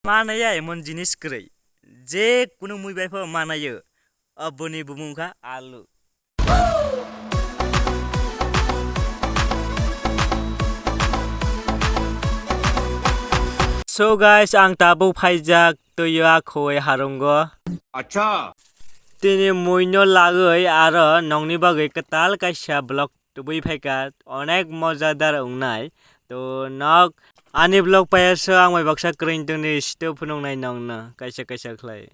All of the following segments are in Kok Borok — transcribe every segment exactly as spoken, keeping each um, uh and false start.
Manaya emon jinis kwrwi, je kunu mui bai pho manayo, aboni bumung kha alu. So guys, ang tabuk phaijak twiyo akhoi harungo. Acha. Tini muino lagwi aro nongni bagwi kwtal kaisa vlog tubui phaikha, onek mojadar wngnai. To nok ani vlog paiyaso ang bai baksa kwrwng tongni sito phunuknai nongno kaisa kaisa khlai.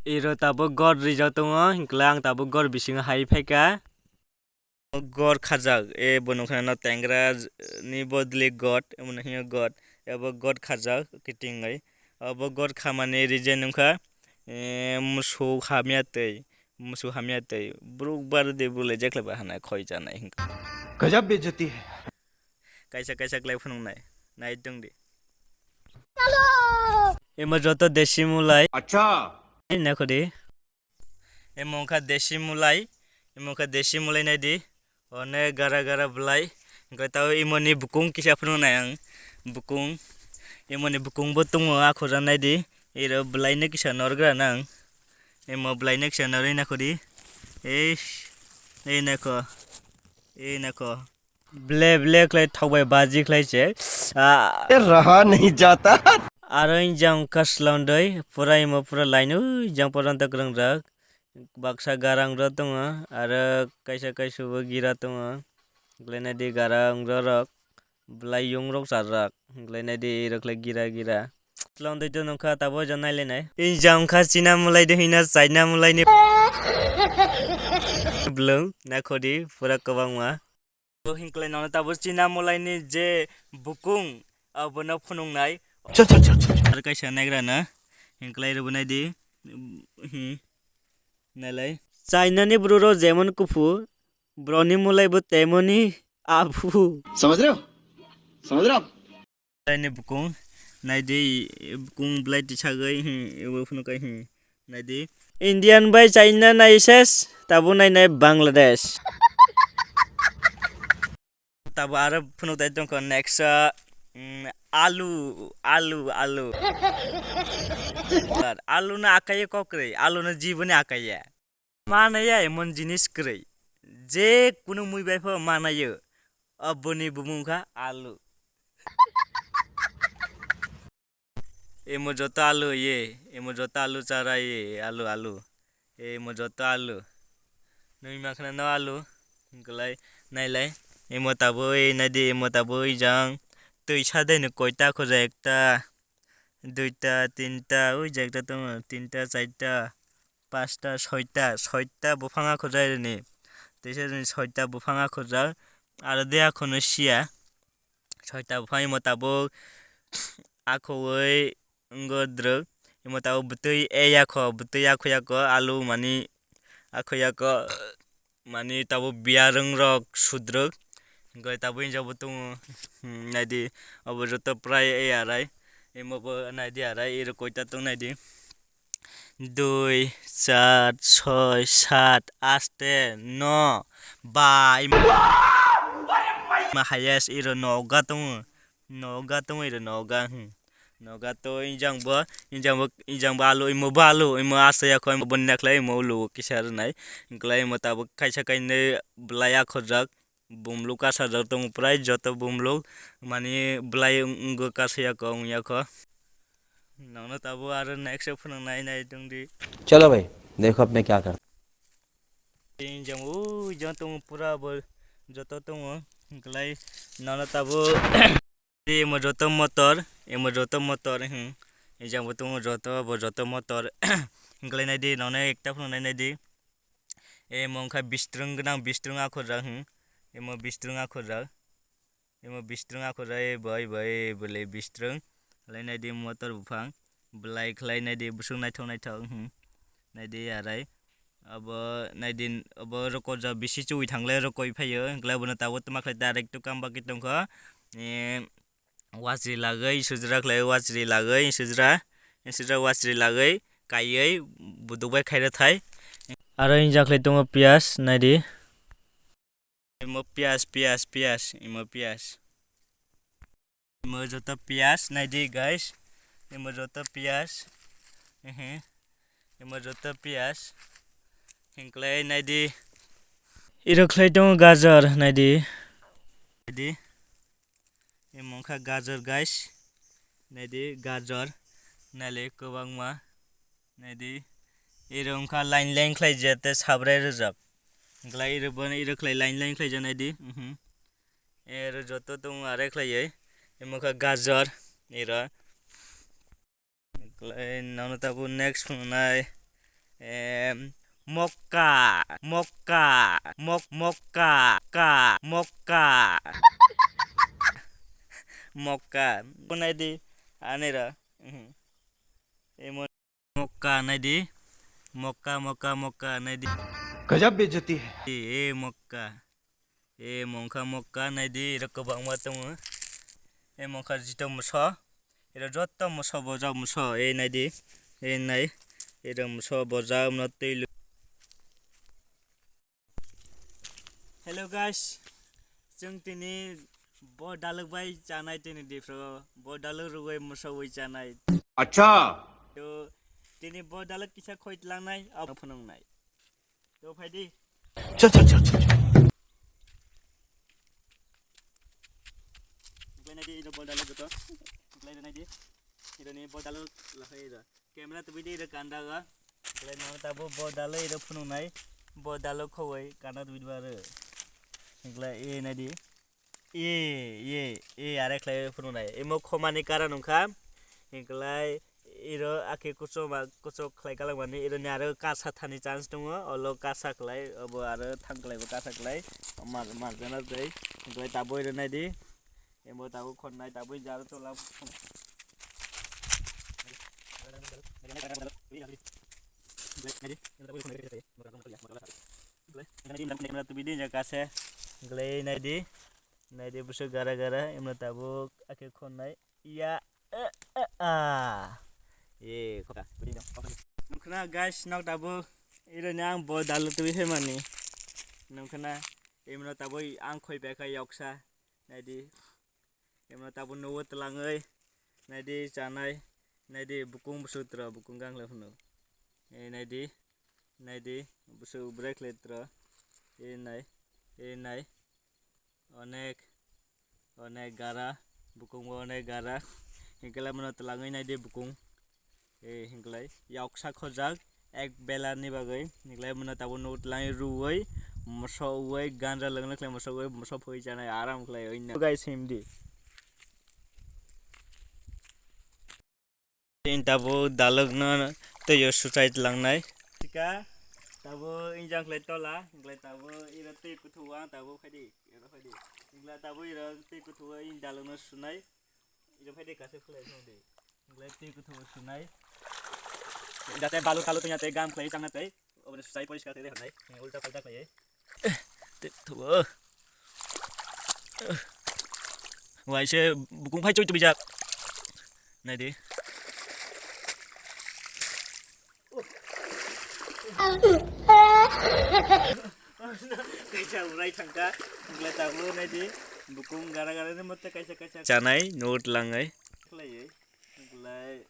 Iro tabuk gor rijak tongo, hinkhe ang tabuk gor bisingo hai phaikha. Gor khajak, e bo nukha no tengra ni bodoli god, omo no hino god, abo god khajak kitingwi. Abo god khamani reason wngkha, e, musu hamya twi, musu hamya twi. Borok bardi bole jekhle ba hana khoi chanai hinkha. Gajab bejati hai. Kaisa kaisa khlai phunuknai, nai tongdi. Emo joto desi mulai. Acha. Nakhodi. Emo wngkha desi mulai, emo wngkha desi mulai naidi, one gara gara belai, hwnkhe tao imoni bukung kisa phunuknai ang, bukung, imoni bukung bo tongo akhorjak naidi, iro belai no kisa norgra nang, imo belai no kisa norwi nakhodi, eish, ei nakho, ei nakho. Ble ble khlai thok bai baji khlai se. Ah. Raha nahi jata. Aro jang kaslondoi pura imo pura line o jang porjonto kwrwng rok baksa garang rok tongo aro kaisa kaisa bo gira tongo. Hwnkhlai naidi garang rok belai yung rok char rok hwnkhlai naidi rok khlai gira gira. Kaslondoi to nokha tabo jang nai lai nai. Jang kha china mulai de hina china mulai ni. Blung nakhodi pura kwbangma. Bo hinklai nono tabuk china molaini je bukung, abono phunuknai. Chal, chal, chal, chal, chal. Ar kaisa naigra na, hinklai rwbo naidi, hmm, nailai. Chainani bwrwrok jemon kuphur, borokni molaibo temoni aphur. Samajh rahe ho? Samajh rahe ho? Belai ni bukung, naidi, bukung belai tisagwi, hmm, ebo phunukgwi, hmm, naidi. Indian bai China nai ses, tabuk nai nai Bangladesh. Tabuk aro phunukdai tongkha next, ah, mm, alu, alu, alu. Alu no akai ya kokrwi, alu no jiboni akai ya. Manaya emon jinis kwrwi, je kunu mui bai pho manayo, aboni bumung kha alu. Emo joto alu ye, emo joto alu chara ye, alu, alu. Emo joto alu. Nui makhna no alu, hinklai, nailai. Emo tabui, naidi, emo tabui jang. Twi sadai no koita khoja ekta, duita, tinta, ui je ekta tongo, tinta, charta. Pasta, soita, soita buphang akhorjak rini. Teisa rini soita buphang akhorjak. Aro de akhono siya. Soita buphang imo tabuk akhoui wngwi drwk. Imo tabuk bwtwi e yakho, bwtwi yakho yakho alu mani akho yakho mani tabuk biyarwng rok sudrwk. Hwnkhe tabuk injak bo tongo. Hmm, naidi obo joto prai e arai. Imo bo naidi arai, ero koita tong naidi. Dui, char, soi, sat, aste, no, ba, ima, ima highest iro noga tongo, noga tongo iro noga, hmm. Noga to injang bo, injang bo, injang bo alu, imo bo alu, imo asa ya kho, imo boni nakhla, imo ulu kisa rwnai, hinklai imo tabuk kaisa kainwi belai akhorjak. Bumluk kasajak tongo prai joto bumluk mani belai wng-, wngwi kasaya kho wngya kho. Nokno tabuk aro next o phunuk nai nai tongdi. Chalo bhai, dekho ab main kya karta. Tei jang o jang tongo pura bo joto tongo hinklai nokno tabuk imo joto motor, imo joto motor hmm. Jang bo tongo joto bo joto motor hinklai nai di nokno ekta phunuk nai nai di. Emo wngkha bistrwng gwnang, bistrwng akhorjak, hmm. Emo bistrwng akhorjak. Emo bistrwng akhorjak, e bai, bai, bwlwi bistrwng. Lai naidi motor buphang. Bwlai khlai naidi bwswk naithok, naithok, hmm. Naidi arai. Abo naidi, abo rokorjak bisi chwi thanglai rokoi phaio. Hwnkhe abono tabuk twma khlai direct to kam bagwi tongkha. E, Wachri lagwi sujra khlai, wachri lagwi sujra, sujra wachri lagwi kaiwi buduk bai khaira thai. Aro injak khlai tongo piyas, naidi. Imo piyas, piyas, piyas, imo piyas. Imo joto piyas, naidi guys. Imo joto piyaj. Ehe. Imo joto piyaj. Hinklai naidi. Iro khlai tongo gajor, naidi. Naidi. Imo wngkha gajor, guys. Naidi, gajor. Naile kwbangma. Naidi. Iro wngkha line line khlai je tei sabrai rwjak. Hinklai iro bono iro khlai line line khlai je naidi. Mhm. Ero joto tongo are khlaiwi. Imo kha gajor, ero. Khlai nono tabuk next phunuknai, em, mokka, mokka, mok-, mokka, ka, mokka. Mokka. Phunai di, anira. Mhm. Imo Mokka naidi. Mokka, mokka, mokka naidi. Gajab bejati hai. E, e, mokka. E, mongkha mokka naidi, iro kwbangma tongo. E, mongkha jito moso. Iro joto moso bojak moso. E, naidi. E, nai. Iro moso bojak, umno twi lu-, Hello guys, chwng tini bo dalwk bai chanai tini dipro, bo dalwk rwgwi mwsogwi chanai. Acha. To tini bo dalwk kisa khoi tlangnai, abo phunuknai. To phaidi. Chal, chal, chal, chal, chal. Uklai naidi, iro bo dalwk joto. Uklai naidi. Iro ni bo dalwk lahai iro. Camera tubui di iro kanda ga. Belai no tabuk bo dalwk iro phunuknai. Bo dalwk khowai kanda tubui di ba ro. Hinklai e naidi. E, e, e are khlai phunuknai. Imo khomani karon wngkha. Hinklai iro akhe kuchuk ma, kuchuk khlai kalangmani. Iro ni aro kasa thani chance tongo. Olo kasa khlai, obo aro thang khlai bo kasa khlai. Mar, marjana tei. Hinklai tabuk iro naidi. Emo tabuk khornai, tabuk jaro tola. Tubidi jaka se glai naidi, naidi busu gara gara, emo tabuk akhe khornai. Ya, eh, eh, ah. Ye, khoka. Nukna guys, nok tabuk iro ni ang bo dalu tubui phemani. Nukna, emo tabuk ang khoi pekha yoksa. Naidi, emno tabuk nugo twlangwi, naidi chanai, naidi bukung busuk tro, bukung gang le phano. E naidi, naidi busuk bwrwi khlai tro, e nai, e nai, onek, onek gara, bukung bo onek gara, hingkhe lamano twlangwi naidi bukung. E, hinklai, yoksa khojak, ek bela ni bagwi, hinklai, mano tabuk nuk twlangwi ruwi, moso wi, ganja lwng lwng khlai moso wi, moso phoi chanai aram khlai, oino. Guys, himdi. Tabuk dalwk no twi o suchai twlangnai. Tika, tabuk injang khlai tola, hinklai tabuk iro twi kuthu ang tabuk phaidi, iro phaidi. Hinklai tabuk iro twi kuthu o in dalwk no sunai. Iro phaidi kaisa khlai song di. Hinklai twi kuthu o sunai. Jate balu talu twi jate gam khlai chang na tei. Oboni suchai poriskar tei rehornai. Ulta palta khlai. Twi kuthu o. Waise bukung phai choi tubijak. Naidi. Kaisa urai thangkha, hinklai tabuk naidi, bukung gara gara ni mote kaisa kaisa chanai, nuk twlangnai. Khlaiwi, hinklai,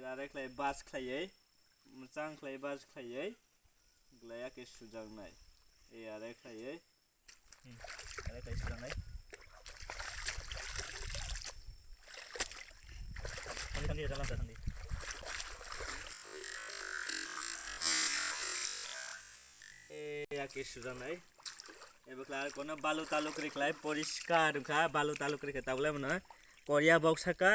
rare khlai bas khlaiwi, mwchang khlai bas khlaiwi, hinklai ya khe sujaknai, e are khlaiwi. Hmm. Are khlai sujaknai. Thangdi, thangdi, thangdi, thangdi. E, ya khe sujaknai. Ebo khlai kono balu talu kwrwi khlai poriskar wngkha, balu talu kwrwi khe tabulai mano. Koria bok saka.